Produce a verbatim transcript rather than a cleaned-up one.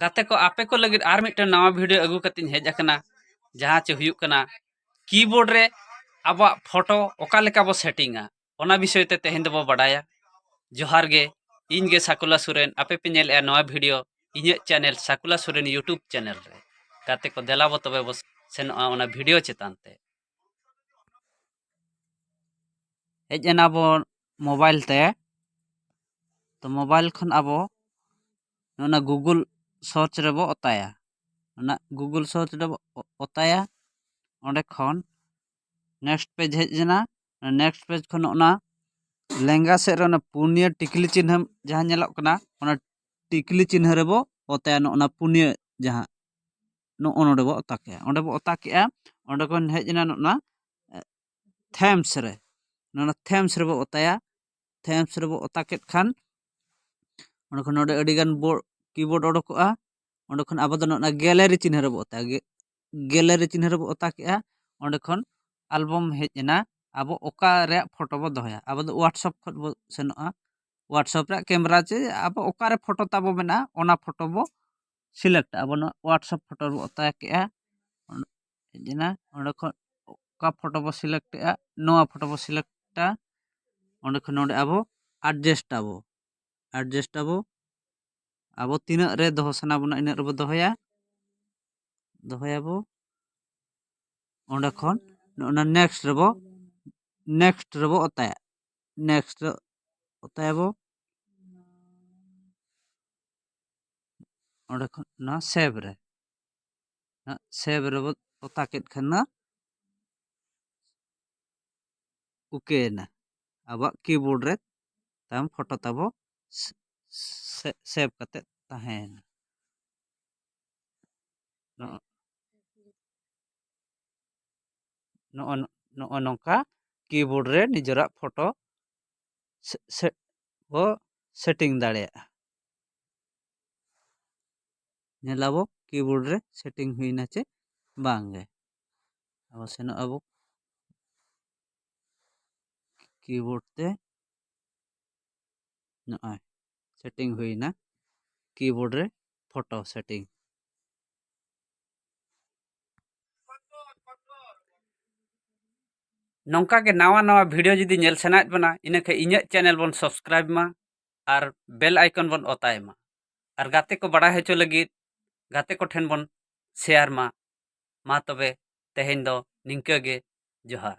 ᱜᱟᱛᱮ ᱠᱚ, ᱟᱯᱮ ᱠᱚ ᱞᱟᱹᱜᱤᱫ ᱟᱨ ᱢᱤᱫᱴᱮᱱ ᱱᱟᱣᱟ ᱵᱷᱤᱰᱤᱭᱳ ᱟᱹᱜᱩ ᱠᱟᱛᱮᱧ ᱦᱮᱡ ᱟᱠᱟᱱᱟ, ᱡᱟᱦᱟᱸ ᱪᱮ ᱦᱩᱭᱩᱜ ᱠᱟᱱᱟ ᱠᱤᱵᱳᱨᱰ ᱨᱮ ᱟᱵᱚᱣᱟᱜ ᱯᱷᱳᱴᱳ ᱚᱠᱟ ᱞᱮᱠᱟ ᱵᱚ ᱥᱮᱴᱤᱝᱟ, ᱚᱱᱟ ᱵᱤᱥᱚᱭ ᱛᱮ ᱛᱮᱦᱮᱧ ᱫᱚᱵᱚ ᱵᱟᱰᱟᱭᱟ᱾ ᱡᱚᱦᱟᱨ ᱜᱮ, ᱤᱧ ᱜᱮ ᱥᱟᱠᱩᱞᱟ ᱥᱚᱨᱮᱱ᱾ ᱟᱯᱮ ᱯᱮ ᱧᱮᱞᱮᱜᱼᱟ ᱱᱚᱣᱟ ᱵᱷᱤᱰᱤᱭᱳ ᱤᱧᱟᱹᱜ ᱪᱮᱱᱮᱞ ᱥᱟᱠᱩᱞᱟ ᱥᱚᱨᱮᱱ YouTube ᱪᱮᱱᱮᱞ ᱨᱮ᱾ ᱜᱟᱛᱮ ᱠᱚ, ᱫᱮᱞᱟ ᱵᱚ ᱛᱚᱵᱮ ᱵᱚ ᱥᱮᱱᱚᱜᱼᱟ ᱚᱱᱟ ᱵᱷᱤᱰᱤᱭᱳ ᱪᱮᱛᱟᱱ ᱛᱮ᱾ ᱦᱮᱡ ᱮᱱᱟ ᱵᱚ ᱢᱳᱵᱟᱭᱤᱞ ᱛᱮ᱾ ᱛᱚ ᱢᱳᱵᱟᱭᱤᱞ ᱠᱷᱚᱱ ᱟᱵᱚ ᱚᱱᱟ ᱜᱩᱜᱩᱞ ᱥᱟᱨᱪ ᱨᱮᱵᱚ ᱚᱛᱟᱭᱟ᱾ ᱚᱱᱟ ᱜᱩᱜᱩᱞ ᱥᱟᱨᱪ ᱨᱮᱵᱚ ᱚ-, ᱚᱛᱟᱭᱟ᱾ ᱚᱸᱰᱮ ᱠᱷᱚᱱ ᱱᱮᱠᱥᱴ ᱯᱮᱡᱽ ᱦᱮᱡ ᱮᱱᱟ᱾ ᱱᱮᱠᱥᱴ ᱯᱮᱡᱽ ᱠᱷᱚᱱ ᱚᱱᱟ ᱞᱮᱸᱜᱟ ᱥᱮᱫ ᱨᱮ ᱚᱱᱟ ᱯᱩᱱᱭᱟᱹ ᱴᱤᱠᱞᱤ ᱪᱤᱱᱦᱟᱹ ᱡᱟᱦᱟᱸ ᱧᱮᱞᱚᱜ ᱠᱟᱱᱟ, ᱚᱱᱟ ᱴᱤᱠᱞᱤ ᱪᱤᱱᱦᱟᱹ ᱨᱮᱵᱚ ᱚᱛᱟᱭᱟ᱾ ᱱᱚᱜᱼᱚ ᱱᱟ ᱯᱩᱱᱭᱟᱹ ᱡᱟᱦᱟᱸ, ᱱᱚᱜᱼᱚ ᱱᱚᱰᱮ ᱵᱚ ᱚᱛᱟ ᱠᱮᱜᱼᱟ᱾ ᱚᱸᱰᱮ ᱵᱚ ᱚᱛᱟ ᱠᱮᱜᱼᱟ, ᱚᱸᱰᱮ ᱠᱷᱚᱱ ᱦᱮᱡ ᱮᱱᱟ ᱱᱚᱜᱼᱚ ᱱᱟ ᱛᱷᱮᱢᱥ ᱨᱮ᱾ ᱱᱚᱣᱟ ᱛᱷᱮᱢᱥ ᱨᱮᱵᱚ ᱚᱛᱟᱭᱟ᱾ ᱛᱷᱮᱢᱥ ᱨᱮᱵᱚ ᱚᱛᱟ ᱠᱮᱫ ᱠᱷᱟᱱ ᱚᱸᱰᱮ ᱠᱷᱚᱱ ᱱᱚᱰᱮ ᱟᱹᱰᱤᱜᱟᱱ ᱵᱳ-, ᱠᱤᱵᱳᱨᱰ ᱚᱰᱚᱠᱚᱜᱼᱟ᱾ ᱚᱸᱰᱮ ᱠᱷᱚᱱ ᱟᱵᱚ ᱫᱚ ᱱᱚᱜᱼᱚ ᱱᱟ ᱜᱮᱞᱟᱨᱤ ᱪᱤᱱᱦᱟᱹ ᱨᱮᱵᱚ ᱚᱛᱟᱭᱟ᱾ ᱜᱮ-, ᱜᱮᱞᱟᱨᱤ ᱪᱤᱱᱦᱟᱹ ᱨᱮᱵᱚ ᱚᱛᱟ ᱠᱮᱜᱼᱟ᱾ ᱚᱸᱰᱮ ᱠᱷᱚᱱ ᱟᱞᱵᱚᱢ ᱦᱮᱡ ᱮᱱᱟ᱾ ᱟᱵᱚ ᱚᱠᱟ ᱨᱮᱭᱟᱜ ᱯᱷᱳᱴᱳ ᱵᱚ ᱫᱚᱦᱚᱭᱟ, ᱟᱵᱚ ᱫᱚ WhatsApp ᱠᱷᱚᱱ ᱵᱚ ᱥᱮᱱᱚᱜᱼᱟ᱾ WhatsApp ᱨᱮᱭᱟᱜ ᱠᱮᱢᱮᱨᱟ ᱪᱮ ᱟᱵᱚ ᱚᱠᱟᱨᱮ ᱯᱷᱳᱴᱳ ᱛᱟᱵᱚ ᱢᱮᱱᱟᱜᱼᱟ, ᱚᱱᱟ ᱯᱷᱳᱴᱳ ᱵᱚ ᱥᱤᱞᱮᱠᱴᱟ᱾ ᱟᱵᱚ ᱱᱚᱣᱟ WhatsApp ᱯᱷᱳᱴᱳ ᱨᱮᱵᱚ ᱚᱛᱟ ᱠᱮᱜᱼᱟ᱾ ᱚᱸᱰᱮ ᱦᱮᱡ ᱮᱱᱟ, ᱚᱸᱰᱮ ᱠᱷᱚᱱ ᱚᱠᱟ ᱯᱷᱳᱴᱳ ᱵᱚ ᱥᱤᱞᱮᱠᱴ ᱮᱜᱼᱟ, ᱱᱚᱣᱟ ᱯᱷᱳᱴᱳ ᱵᱚ ᱥᱤᱞᱮᱠᱴᱟ᱾ ᱚᱸᱰᱮ ᱠᱷᱚᱱ ᱱᱚᱰᱮ ᱟᱵᱚ ᱮᱰᱡᱟᱥᱴ ᱟᱵᱚ, ᱮᱰᱡᱟᱥᱴ ᱟᱵᱚ᱾ ᱟᱵᱚ ᱛᱤᱱᱟᱹᱜ ᱨᱮ ᱫᱚᱦᱚ ᱥᱟᱱᱟ ᱵᱚᱱᱟ, ᱤᱱᱟᱹᱜ ᱨᱮᱵᱚ ᱫᱚᱦᱚᱭᱟ, ᱫᱚᱦᱚᱭᱟᱵᱚ᱾ ᱚᱸᱰᱮ ᱠᱷᱚᱱ ᱱᱚᱜᱼᱚ ᱱᱟ ᱱᱮᱠᱥᱴ ᱨᱮᱵᱚ, ᱱᱮᱠᱥᱴ ᱨᱮᱵᱚ ᱚᱛᱟᱭᱟ, ᱱᱮᱠᱥᱴ ᱨᱮ ᱚᱛᱟᱭᱟᱵᱚ᱾ ᱚᱸᱰᱮ ᱠᱷᱚᱱ ᱱᱚᱣᱟ ᱥᱮᱵᱷ ᱨᱮ, ᱱᱚᱣᱟ ᱥᱮᱵᱷ ᱨᱮᱵᱚ ᱚᱛᱟ ᱠᱮᱫ ᱠᱷᱟᱱ ᱱᱚᱣᱟ ᱳᱠᱮ ᱮᱱᱟ᱾ ᱟᱵᱚᱣᱟᱜ ᱠᱤᱵᱳᱨᱰ ᱨᱮ ᱛᱟᱭᱚᱢ ᱯᱷᱳᱴᱳ ᱛᱟᱵᱚ ᱥᱮ-, ᱥᱮ-, ᱥᱮᱵᱷ ᱠᱟᱛᱮ ᱛᱟᱦᱮᱸᱭᱮᱱᱟ᱾ ᱱᱚᱜᱼᱚ, ᱱᱚᱜᱼᱚ, ᱱᱚᱜᱼᱚ ᱱᱚᱝᱠᱟ ᱠᱤᱵᱳᱨᱰ ᱨᱮ ᱱᱤᱡᱮᱨᱟᱜ ᱯᱷᱳᱴᱳ ᱥᱮ-, ᱥᱮ-, ᱵᱚ ᱥᱮᱴᱤᱝ ᱫᱟᱲᱮᱭᱟᱜᱼᱟ᱾ ᱧᱮᱞᱟᱵᱚ ᱠᱤᱵᱳᱨᱰ ᱨᱮ ᱥᱮᱴᱤᱝ ᱦᱩᱭᱱᱟ ᱪᱮ ᱵᱟᱝ ᱜᱮ᱾ ᱟᱵᱚ ᱥᱮᱱᱚᱜ ᱟᱵᱚ ᱠᱤᱵᱳᱨᱰ ᱛᱮ, ᱱᱚᱜᱼᱚᱭ setting ᱦᱩᱭᱱᱟ, keyboard ᱨᱮ photo setting᱾ ᱱᱚᱝᱠᱟ ᱜᱮ ᱱᱟᱣᱟ ᱱᱟᱣᱟ video ᱡᱩᱫᱤ ᱧᱮᱞ ᱥᱟᱱᱟᱭᱮᱫ ᱵᱚᱱᱟ, ᱤᱱᱟᱹᱠᱷᱟᱱ ᱤᱧᱟᱹᱜ channel ᱵᱚᱱ subscribe ᱢᱟ ᱟᱨ bell icon ᱵᱚᱱ ᱚᱛᱟᱭ ᱢᱟ᱾ ᱟᱨ ᱜᱟᱛᱮ ᱠᱚ ᱵᱟᱲᱟᱭ ᱦᱚᱪᱚ ᱞᱟᱹᱜᱤᱫ ᱜᱟᱛᱮ ᱠᱚᱴᱷᱮᱱ ᱵᱚᱱ share ᱢᱟ᱾ ᱢᱟ ᱛᱚᱵᱮ ᱛᱮᱦᱮᱧ ᱫᱚ ᱱᱤᱝᱠᱟᱹ ᱜᱮ, ᱡᱚᱦᱟᱨ᱾